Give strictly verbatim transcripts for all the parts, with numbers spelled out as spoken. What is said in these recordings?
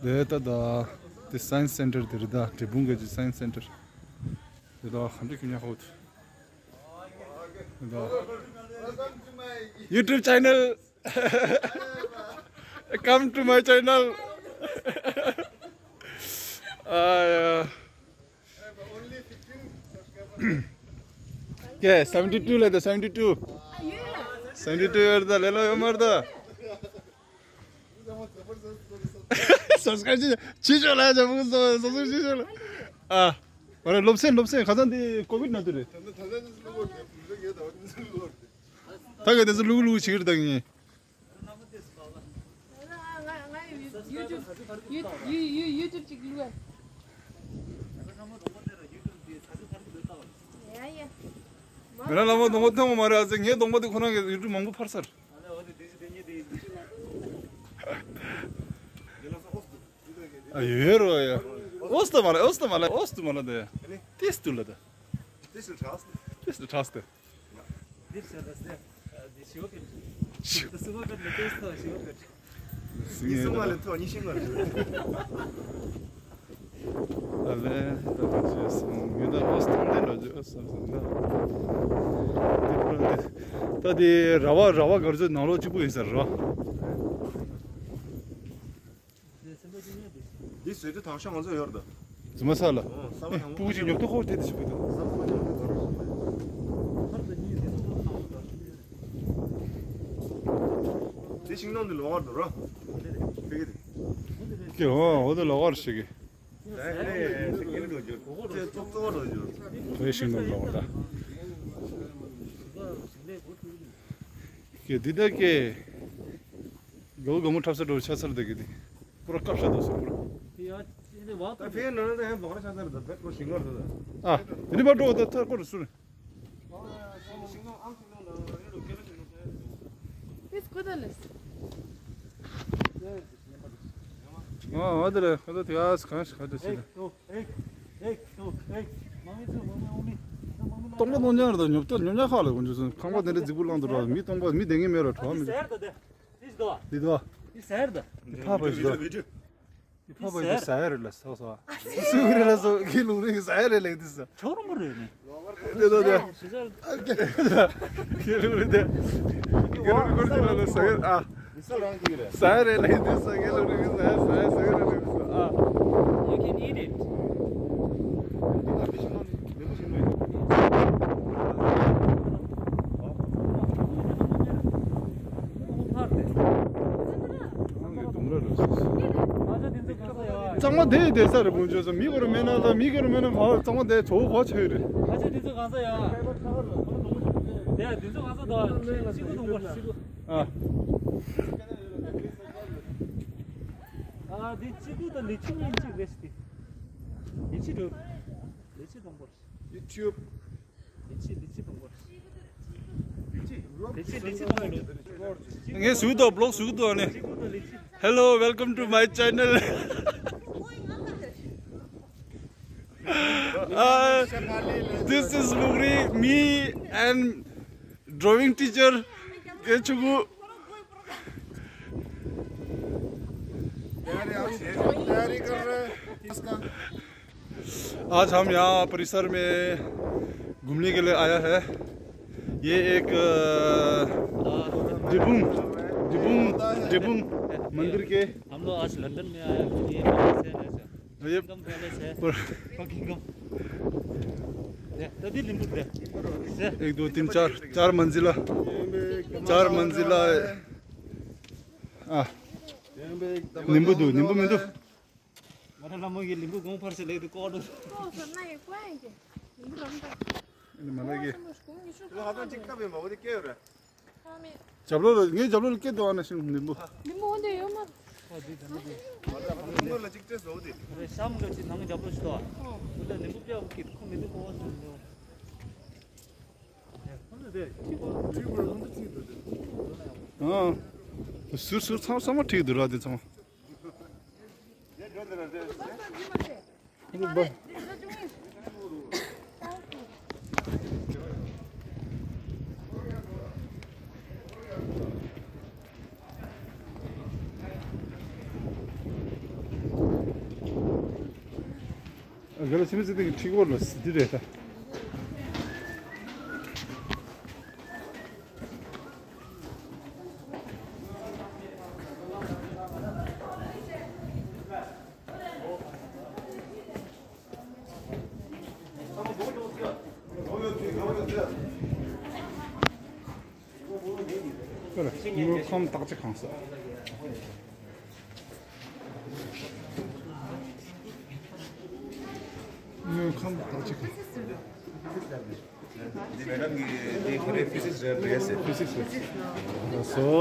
དེ་ད་ད་དེ་སའེན་སི་སེན་ཊར་དེ་རེད། ད་འབྲས་སྤུངས་གི་སའེན་སི་སེན་ཊར་དེ་ད་ག་འདྲ་ཁྱོད་ཉག་ཧོད་དེ་ད། YouTube channel, come to my channel. ཨ་ཡ། ཀྱེ་སེ་བེན་ཊི་ཊུ་ལས་ད། སེ་བེན་ཊི་ཊུ། སེ་བེན་ཊི་ཊུ་ཡོད་ད། ལས་ལོ་ཡོད་མ་རེད་ད། སབ་སི་ཀ་རེབ་ཅིག་ཅིག་ཆོག་ལ་ཇ་བུ་སོ་སོ་སོ་ཅིག་ཆོག་ལ། ཨ། ཨོ་རེད། སློབ་ཚན་སློབ་ཚན་ཁ་སང་དེ་ཀོ་བིཌ་ནང་དུ་རེད། ད་ག་དེ་ཚོ་ལུག་ལུག་བྱེད་ཀྱི་རེད་ད་ངས། ང་ང་ཡུ་ཊུབ་ཡུ་ཡུ་ཡུ་ཊུབ་ཅིག་ལུས། ཡ་ཡ། ང་རང་ལ་མ་གདོང་པ་ཐོན་པ་མ་རེད། ཨ་ཙི་ངའི་གདོང་པ་དེ་ཁོ་རང་གི་ཡུ་ཊུབ་མང་པོ་འཕར་ཚར། ཨ་ཡོད་རོ་ཡ། ཨོ་སྟོ་མ་ལ་ཨོ་སྟོ་མ་ལ་ཨོ་སྟོ་མ་ལ་དེ། ཏིས་ཏུ་ལ་དེ། ཏིས་ཏུ་ཁྲག་སྟེ། ཏིས་ཏུ་ཁྲག་སྟེ། འདི་ཟེར་ད་ཟེར། འདི་ཞི་བ་ཕེབས། ཞི་བ། ད་སུ་བ་ཕེབས་ནས་ཏེས་ཐོག་ཞི་བ་ཕེབས། ཉི་སུ་མ་ལས་ཐོག་ཉི་ཤིང་མ་ལས། ད་ལས་ད་ལས་བྱས་སོང་། ཡོད་ད་ཨོ་སྟོང་དེ་འདྲ་བྱས་སོང་ཟེར་ན། དེ་ཁོ་རང་དེ་ད་དེ་ར་བ་ར་བ་གར་ཚོད་ནང་ལོགས་གཅིག་པུ་ཡིན་ཟེར་ར། འདི་བཟོས་དུས་དང་ཤོག་ང་ཚོ་ཡོད་རེད། རྫུན་མ་ས་ལ། ཨོ་ས་མ་ཡང་སྤུ་གུ་ཅིག་ཉོབ་ཏོ་ཁོག་དེ་དེ་ཞིག་བུད་དོ། ས་མ་ཡང་དེ་དོ་ར། དེ་ཤིང་ནང་དུ་ལོག་བར་དོ་ར། ཕེ་གི་དེ། ཀྱེ་ཧོ་འོ་དེ་ལོག་བར་ཞིག་གི། དེ་ཐོག་གཙོ་བོ་རོ་ཡོད། དེ་ཤིང་ནང་ལོག་བར་ད། ཀྱེ་འདི་ད་ཀྱེ། དགའ་བོ་དགའ་མོ་འཁྲབ་ས་འགྲོ་ཆ་ཚར་བསྡད་ཀྱི་འདི། པུ་ར་ཀབ་ཤ་འདུག་སོ་པུ་ར། ད་ཕེ་ནང་ད་ཧན་བག་ར་ཆ་ཚར་ད་བེད་ཀོ་ཤིང་ཀར་ད། ཨ། དེ་ནི་མ་འགྲོ་ད་ཐར་ཀོ་རུ་སུ་རེད། ཨ་ཨ་དེ་རེད་ཁ་ད་དེ་ཨ་སི་གང་ཞིག་ཁ་ད་ཆེ་ད། སྟོང་པ་སྟོང་ཉག་རེད་ད། ཉོབ་ཏོ་ཉོབ་ཉག་ཁག་ལ་གོ་འཇུ་སོང་། ཁང་པ་དེ་འདྲ་རྫིག་པོ་བླངས་འདུག་ར། མི་སྟོང་པ་མི་བསྡད་མཁན་མེད་ར་གྲོགས་མི་འདུག་འདི་དོ། འདི་ཕ་བ་ཞིག་དོ། འདི་ཕ་བ་ཞིག་ཟ་ཡ་རེད་ལ་སོ་སོ། སུ་རེད་ལ་སོ་ཁྱེད་ལུང་རིང་ཟ་ཡ་རེད་ལ་འདི་ས། ཆོག་རུང་པ་རེད་ནི། དེ་དོ་དེ། ཁྱེད་ལུང་རིང་དེ། ཁྱེད་ལུང་རིང་ལ་ཟ་ཡ་ཨ། ཟ་ཡ་རེད་ལ་འདི་ས། ཁྱེད་ལུང་རིང་ཟ་ཡ་ཟ་ཡ་ཟ་ཡ་རེད་ལ་འདི་ས་ཨ། You can eat it. གཙང་མ་དེ་དེ་ས་རེད་བུ་བཅོས་ས། མི་གོ་རུ་མེད་ན་ལ་མི་གོ་རུ་མེད་ན་ག་གཙང་མ་དེ་ཚོ་གོ་ཆེ་རེད། ཁ་ཆེ་དེ་ཚོ་གང་ས་ཡ། དེ་དེ་ཚོ་གང་ས་དང་གཅིག་པུ་དང་པོ་གཅིག་པུ། ཨ། ཨ་དེ་གཅིག་པུ་དང་ལི་ཆི་གཉིས་གཅིག་རེད་ཤི། ལི་ཆི་འགྲོ། ལི་ཆི་དང་པོ། YouTube། ལི་ཆི་ལི་ཆི་དང་པོ། ལི་ཆི་ལི་ཆི་དང་པོ། ངས་བཟོས་འདུག་བི་ལོག་བཟོས་འདུག་ཨ་ནི། Hello, welcome to my channel. Uh, this is Lugri, me and drawing teacher. Kechugu. आज हम यहाँ परिसर में घूमने के लिए आया है। ये एक, अ, डिबुंग, डिबुंग, डिबुंग मंदिर के। हम लोग आज लंदन में आए हैं, ये पैलेस है ना, ये किंगडम पैलेस है। पर Buckingham। दे, दे, दे, लिंबू दे। दे। एक, दो, तीन, चार, चार मंजिला, चार मंजिला है। आ, नींबू दो, नींबू में दो। ང་རང་ལྷ་མོ་གི་ལིང་གུ་དགོང་འཕར་ཟེར་ལེགས་དུ་ཀོ་འགྲོ། ཀོ་ཟེར་ན་ཡི་ཀོ་ཡིན་གྱི། ལིང་གུ་རང་ད། ཨ་ནི་མ་ལགས་ཀྱི། ལ་ཧ་ཙང་ཅིག་ཀ་བའི་མ་བོ་དེ་སྐྱེ་ཡོད་རེད། ཁ་མེད། རྒྱབ་ལོགས་ལ་ངའི་རྒྱབ་ལོགས་ལ་སྐྱེ་འདུག་ཨ་ན་ཤིང་ལིང་གུ། ལིང་གུ་འོ་འདི་ཡོད་མ། ལིང་གུ་ལ་ཅིག་སྤྲད་སོ་དེ། རེད་ཤམ་ག་ཅིག་ནང་རྒྱབ་ལོགས་ཤི་ཏོ། འོ་ད་ལིང་གུ་པྱ་བུ་ཀི་ཁོ་མི་འདུག་ཀོ་ཟེར་འདུག་ཨ། ཟུར་ཟུར་ཚང་ཚང་མ་ཁྲིག་འདུག་ར་དེ་ཚང་མ། ག་ལ་ཆི་མི་ཚེ་དེ་གི་ཁྲིག་བོར་ལ་སི་དི་རེད་ད། དངོས་ཁམས་བརྟག་དཔྱད་ཁང་ཟེར། དངོས་ཁམས་བརྟག་དཔྱད་ཁང་། འདི་མེ་ཌམ་གི་འདི་ཁོ་རེ་ཕི་སིག་སི་རེད་རེད་ཟེར། ཕི་སིག་སི་རེད། ལགས་སོ།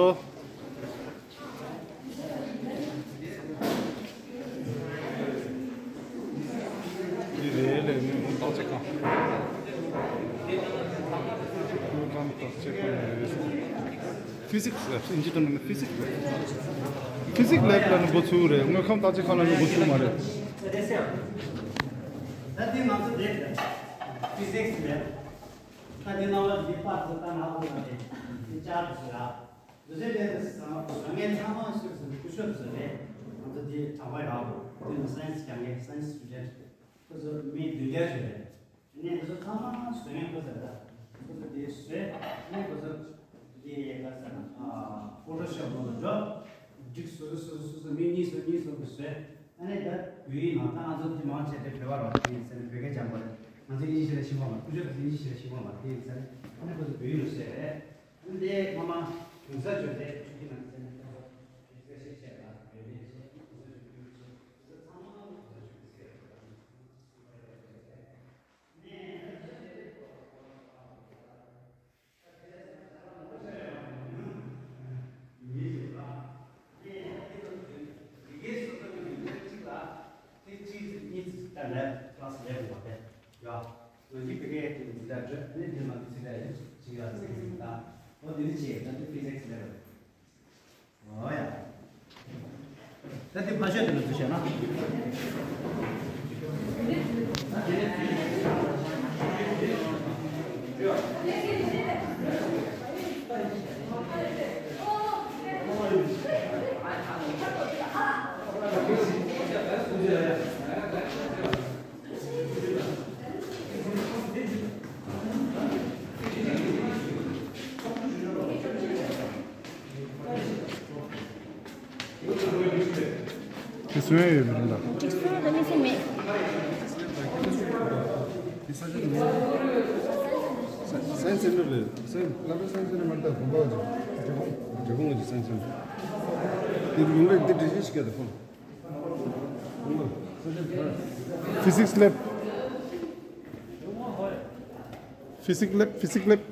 འདི་རེད་ལས་དངོས་ཁམས་བརྟག་དཔྱད་ཁང་། དངོས་ཁམས་བརྟག་དཔྱད་ཁང་རེད། ཕི་སིག་སི་ལེབ། ཨིན་ཇི་དུ་ནི་ཕི་སིག་སི་ལེབ། ཕི་སིག་སི་ལེབ་ལ་ནི་འགོ་ཚུགས་རེད། དངོས་ཁམས་བརྟག་དཔྱད་ཁང་ལ་ནི་འགོ་ཚུགས་མ་རེད། ད་འདི་ང་ཚོ་འདི་ཕི་སིག་སི་ལེབ། ད་འདི་ནང་ལ་འདི་པར་དུ་ད་ནག་པོ་དང་འདི་འདི་ཅར་དུ་ཟེར་ཨ། འདི་ཚོའི་གྲས་དུ་བཟོ་ངན་ཚང་མ་ཤུགས་སུ་སྐུ་ཞབས་བཟོས་རེད། ང་ཚོ་འདི་དྲ་བ་རག་འདི་ནི་སའེན་སི་སྦྱང་མཁན་སའེན་སི་སི་ཊུ་ཌེན་ཊི་ཁོ་ཚོ་མི་བདུན་བརྒྱ་ཞིག་རེད། དེ་ནས་འདི་ཚོ་ཚང་མ་བཟོ་ངན་ཁོ་ཚོ་རེད། ཁོ་ཚོ་འདི་བཟོས་ནས་ཁོ་ཚོ་འདི་ག་ཟེར་ན་ཕོ་ཊོ་ཤོབ་ནང་དུ་འགྲོ། སྒྲིག་སོ་སོ་སོ་སོ་སོ་མི་གཉིས་སོ་གཉིས་སོ་གི་བཟོས། ཨ་ནི་ད་བོད་ཡིག་ནང་ད་ང་ཚོ་འདི་མང་ཆེ་དེ་བོད་པ་རེད་དེ་ཡིན་ཟེར་ནས་བོད་སྐད་སྦྱང་དགོས་རེད། ང་ཚོ་ཨིན་ཇི་ཞིག་ལ་ཤེས་དགོས་མ་རེད། སྐུ་ཞབས་ཚོ་ཨིན་ཇི་ཞིག་ལ་ཤེས་དགོས་མ་རེད་དེ་ཡིན་ཟེར་ནས་ཨ་ནི་ཁོ་ཚོ་བོད་ཡིག་ནང་བཤད་རེད། ཨ་ནི་དེ་ངོ་མ་གུང་ས་བྱོན་ཏེ་ཆུ་ཁྱི་ནང་ཟེར་ནས་ཁོ་ཚོ་བོད་སྐད་ཤེས་བཤད་ལ་བོད་སྐད་ཤེས་གུང་ས་བྱོན་རྒྱུ་ཆེ་ཁོ་ཚོ་ཚང་མ་གུང་ས་བྱོན་པའི་སྐད་རེད། ཨོ་ཡ། ད་དེ་ཕ་ཤོད་དེ་ལ་ཚུར་བཤད་ན། དེ་སུ་ཡང་ཡོད་མི་རུང་ད། ཅིག་སུ་ཡང་ག་ནས་སུ་མེད། སའེན་སི་སེན་ཊར་རེད། སའེན་སི་ལམ་སའེན་སི་སེན་ཊར་མ་རེད་ད། དགོན་པ་ཅིག་རྒྱ་གོང་རྒྱ་གོང་གི་སའེན་སི་སེན་ཊར། དེ་ཡོང་རེད། འདི་འགྲེལ་བཤད་ཞིག་བྱས་ད་ཁོང་། ཕི་སིག་སི་ལེབ། ཕི་སིག་སི་ལེབ། ཕི་སིག་སི་ལེབ།